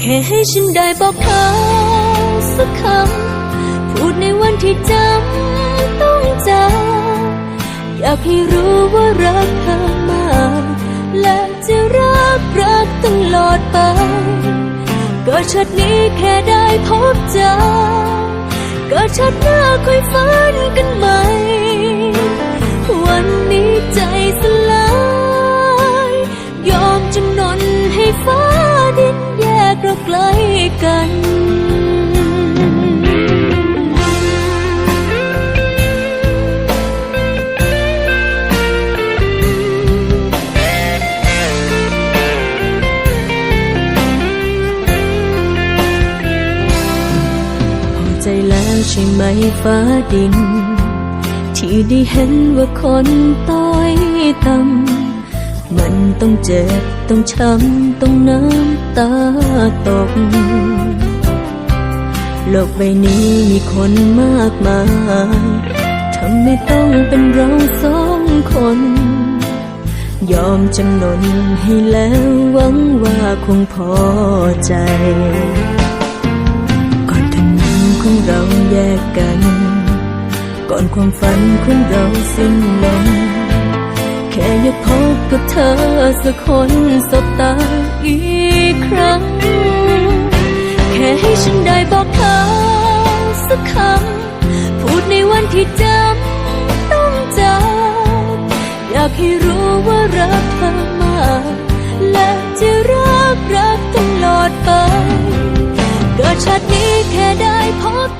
แค่ให้ฉันได้บอกเธอสักคำ พูดในวันที่จำต้องจาก อยากให้รู้ว่ารักเธอมาก และจะรักรักตลอดไป เกิดชาตินี้แค่ได้พบเจอ เกิดชาติหน้าค่อยฝันกันใหม่ วันนี้ใจสลาย ยอมจำนนให้ฟ้าดินแยกเราไกลกัน พอใจแล้วใช่ไหมฟ้าดิน ที่ได้เห็นว่าคนต้อยต่ำ มันต้องเจ็บต้องช้ำต้องน้ำตาตก โลกใบนี้มีคนมากมาย ทำไมต้องเป็นเราสองคน ยอมจำนนให้แล้วหวังว่าคงพอใจ ก่อนถนนของเราแยกกัน ก่อนความฝันของเราสิ้นลง แค่อยากพบกับเธอสักคน สบตาอีกครั้ง แค่ให้ฉันได้บอกเธอสักคำ พูดในวันที่จำต้องจาก อยากให้รู้ว่ารักเธอมาก และจะรักรักตลอดไป เกิดชาตินี้แค่ได้พบ